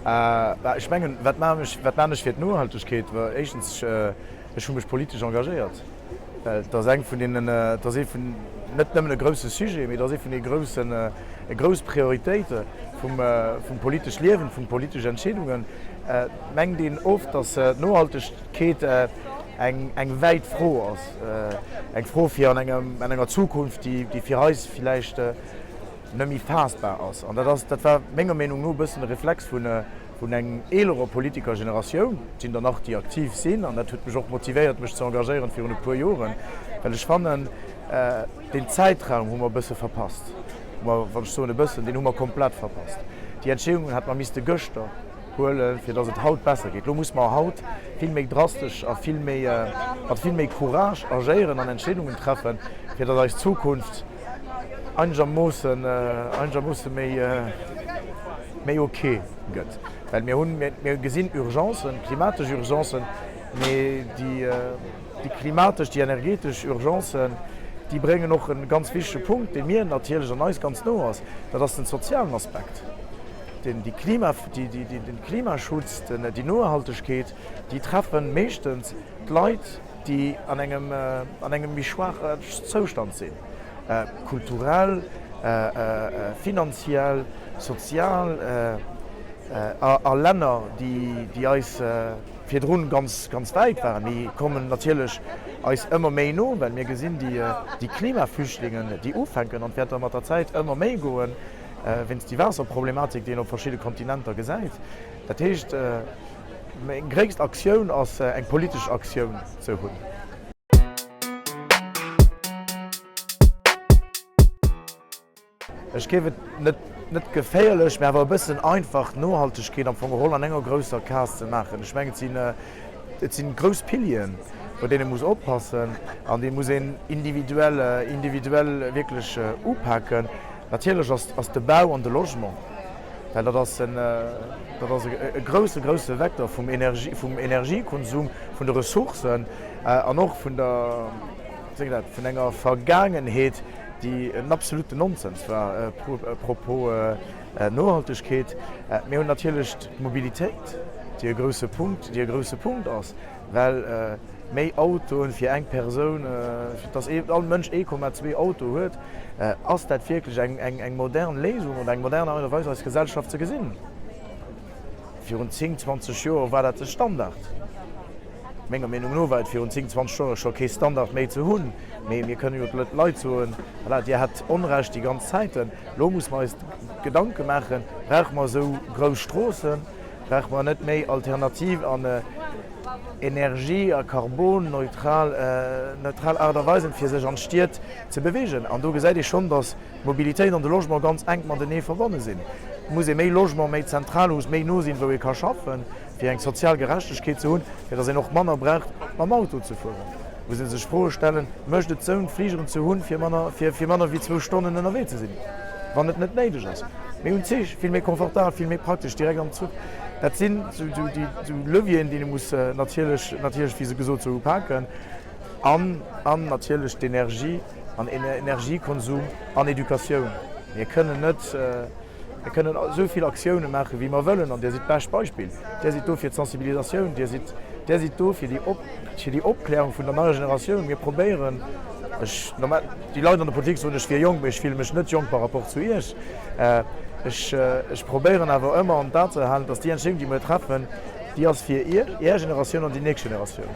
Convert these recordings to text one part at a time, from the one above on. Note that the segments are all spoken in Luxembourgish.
Ech mengen, wat maachen ech, wat maachen ech fir d'Nohaltegkeet? Éischtens, ech hu mech politesch engagéiert, well et ass eng vun deenen, et ass ee vun, net nëmmen e grousse Sujet, mee et ass ee vun de groussen, grouss Prioritéite vum, vum politesch Liewen, vun politesch Entscheedungen. Et mengt een oft, datt d'Nohaltegkeet eng, eng wäit Fro ass, eng Fro fir an engem, an enger Zukunft, déi, déi fir eis villäicht net méi faassbar ass. An dat ass, dat war menger Meenung no e bëssen e Reflex vun, vun eng eelerer Politikergeneratioun. Et sinn der nach, déi aktiv sinn, an dat huet mech och motivéiert, mech ze engagéieren virun e puer Joren, well ech fannen, deen Zäitraum hu mer e bësse verpasst. Ma wann ech soen e bëssen, deen hu mer komplett verpasst. Déi Entscheedungen hätte mer misste gëschter huelen, fir datt et haut besser geet. Elo muss mer haut vill méi drastesch a vill méi, mat vill méi Courage agéieren an Entscheedungen treffen, fir datt eis Zukunft einegermoossen, einegermoosse méi, méi ok gëtt. Well mir hunn, mir gesinn Urgencen, klimatesch Urgencen, mee déi, déi klimatesch, déi energetesch Urgencen, déi bréngen och e ganz wichtege Punkt, dee mir natierlech an eis ganz no ass, dat ass den sozialen Aspekt. Den, déi Klima, déi, déi, den Klimaschutz, den, déi Nohaltegkeet, déi treffe meeschtens d'Leit, déi an engem, an engem méi schwaache Zoustand sinn, kulturell, finanziell, sozial, a Länner, déi, déi eis virdrun ganz, ganz wäit waren, déi kommen natierlech eis ëmmer méi no, well mir gesinn déi, déi Klimaflüchtlingen, déi ufänken an et wäert da mat der Zäit ëmmer méi goen, wéinst déi Waasserproblematik, déi een op verschidde Kontinenter gesäit. Dat heescht, meng gréisst Aktioun ass, eng politesch Aktioun ze hunn. Ech géif et net, net geféierlech, mä awer e bëssen einfach, d'Nohaltegkeet am Fong geholl an enger grousser Case ze maachen. Ech mengen, et sinn, et sinn grouss Pilieren, bei deene muss oppassen an déi muss een individuell, individuell wierklech upaken. Natierlech ass, ass de Bau an de Logement, well dat ass en, dat ass e grousse, grousse Vecteur vum Energie, vum Energiekonsum, vun de Ressourcen an och vun der, wéi seet een dat, vun enger Vergaangenheet, déi en absoluten Nonsens war à propos Nohaltegkeet. Mir hunn natierlech d'Mobilitéit, déi e grousse Punkt, déi e grousse Punkt ass, well méi Autoen fir eng Persoun, fir dass all Mënsch 1,2 Auto huet, ass dat wierklech eng modern Léisung oder eng modern Aart a Weis eis Gesellschaft ze gesinn? Virun 10, 20 Joer war dat de Standard. Menger Meenung no war et virun 10, 20 Joer scho kee Standard méi ze hunn. Mee mir kënnen jo de Leit soen, voilà, Dir hat Onrecht déi ganz Zäiten. Elo muss mer eis Gedanke maachen, Brauche mer esou grouss Stroossen? Brauche mer net méi alternativ an Energie a karbonneutral neutral Aart a Weisen, fir sech an d'Stied ze beweegen? An do gesäit ee schonn, datt d'Mobilitéit an de Logement ganz enk matenee verbonne sinn. Et muss ee méi Logement méi zentral hu, méi no sinn, wou ee ka schaffen, fir eng sozial Gerechtegkeet ze hunn, fir datt een och manner braucht mam Auto ze fueren. Et muss ee sech Froe stellen, Mécht et Sënn, Fligeren ze hunn, fir manner, fir manner wéi zwou Stonnen ënnerwee ze sinn, wann et net néideg ass? Mir hunn Zich, vill méi confortabel, vill méi praktesch, direkt am Zuch. Dat sinn esou déi Levieren, déi ee muss natierlech, natierlech, wéi se gesot, sou upaken. An, an natierlech d'Energie an Energiekonsum an Educatioun. Mir kënnen net, mir kënnen esou vill Aktioune maachen, wéi mer wëllen, an Dir sidd d'bescht Beispill. Dir sidd do fir d'Sensibilisatioun, Dir sidd, Dir sidd do fir déi Op, fir déi Opklärung vun der neier Generatioun. Mir probéieren, ech, normal, déi Leit an der Politik soen, ech wier jonk, mee ech fille mech net jonk par rapport zu Iech. Ech, ech probéieren awer ëmmer an d'A ze halen, dass déi Entscheedung, déi mir treffen, déi ass fir Iech, Är Generatioun an déi nächst Generatioun.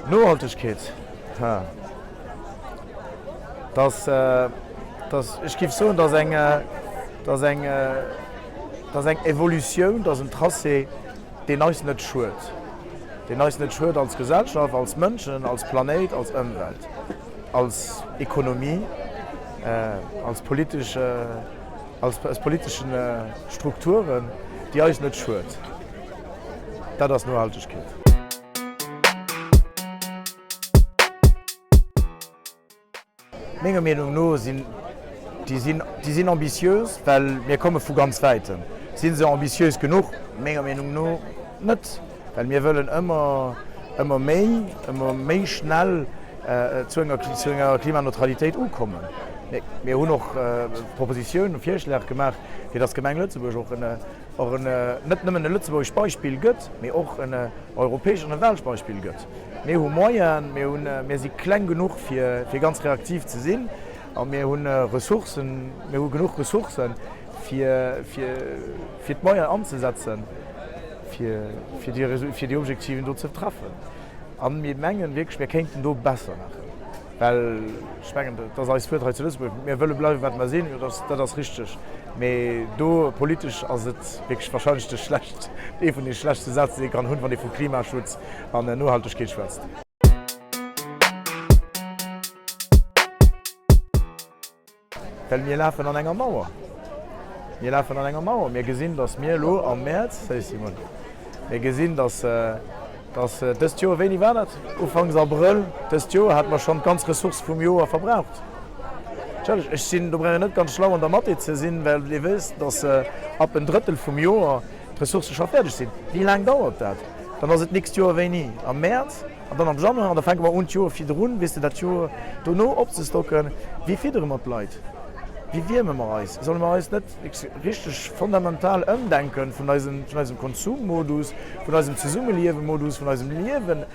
Nohaltegkeet, ha, dass, dass, ech géif soen, dass eng, dass eng, dass eng Evolutioun, dass en Tracé, deen eis net schued, deen eis net schued als Gesellschaft, als Mënschen, als Planéit, als Ëmwelt, als Ekonomie, als politesch, als politeschen Strukturen, déi eis net schued. Dat ass Nohaltegkeet. Menger Meenung no sinn déi sinn déi sinn ambitiös, well mir komme vu ganz wäitem. Sinn se ambitiös genuch? Menger Meenung no net, well mir wëllen ëmmer ëmmer méi, ëmmer méi schnell zu enger zu enger Klimaneutralitéit ukommen. Mir hunn och Propositiounen, Virschlag gemaach, fir datt d'Gemeng Lëtzebuerg och en, och en, net nëmmen e lëtzebuergescht Beispill gëtt, mee och en europäescht an e Weltbeispill gëtt. Mir hu Moyenen, mir hunn, mir si kleng genuch, fir, fir ganz reaktiv ze sinn a mir hu Ressourcen, mir hu genuch Ressourcen, fir, fir, fir d'Moyenen anzesetzen, fir, fir déi, fir déi Objektiven do ze treffen. A mir mengen wierklech, mir kéinten do besser maachen. Well ech mengen, et ass eist Wuert hei zu Lëtzebuerg, mir wëlle bleiwen, wat mer sinn, dat ass richteg. Mee do politesch ass et wierklech wahrscheinlech de schlecht, ee vun de schlechtste Sätz, déi ee kann hunn, wann ee vu Klimaschutz an Nohaltegkeet schwätzt. Well mir lafen an enger Mauer. Mir lafen an enger Mauer. Mir gesinn, datt mir elo am Mäerz, Salut Simone, mir gesinn, datt, datt dëst Joer, wéini war dat? Ufanks Abrëll dëst Joer hate mer schonn d'ganz Ressourcë vum Joer verbraucht. Entschëllegt, ech sinn, do brauch een net ganz schlau an der Mathé ze sinn, well Dir wësst, datt ab en Drëttel vum Joer d'Ressourcë scho fäerdeg sinn. Wéi laang dauert dat? Dann ass et d'nächst Joer wéini? Am Mäerz? An dann am Januar, an da fänke mer un d'Joer virdrun, weess de, dat Joer dono opzestocken. Wéi fiddere mer d'Leit? Wéi wierme mer eis? Solle mer eis net richteg fundamental ëmdenken vun eisem, vun eisem Konsummodus, vun eisem Zesummeliewe-Modus, vun eisem Liewen,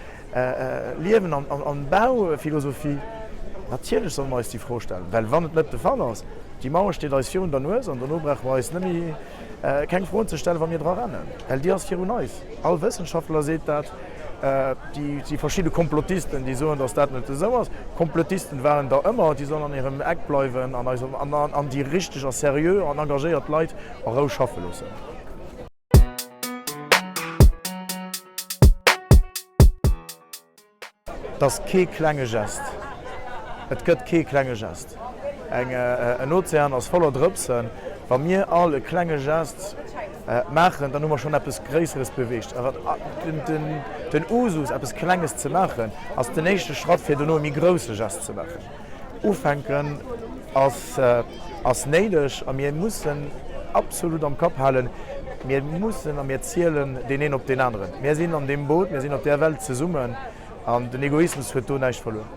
Liewen an, an Bauphilosophie? Natierlech solle mer eis déi Fro stellen, well wann et net de Fall ass, déi Mauer steet eis virun der Nues an dono brauche mer eis net méi keng Froen ze stellen, wa mir dra rennen, well déi ass virun eis. All Wëssenschaftler seet dat. Déi verschidde Komplottisten, déi soen, datt dat net esou ass. Komplottisten waren der ëmmer, déi sollen an hirem Eck bleiwen an eis an déi richteg a seriö an engagéiert Leit a Rou schaffe loossen. Et ass kee klenge Gest. Et gëtt kee klenge Gest. En Ozean ass voller Drëpsen. Wa mir all e klenge Gest maachen, dann hu mer schonn eppes Gréisseres beweegt. Awer den Usus, eppes Klenges ze maachen, ass den éischte Schratt, fir dono e méi grousse Gest ze maachen. Ufänken ass néideg a mir mussen absolut am Kapp halen, mir mussen a mir zielen deen een op deen aneren. Mir sinn an deem Boot, mir sinn op där Welt zesummen an den Egoismus huet do näischt verluer.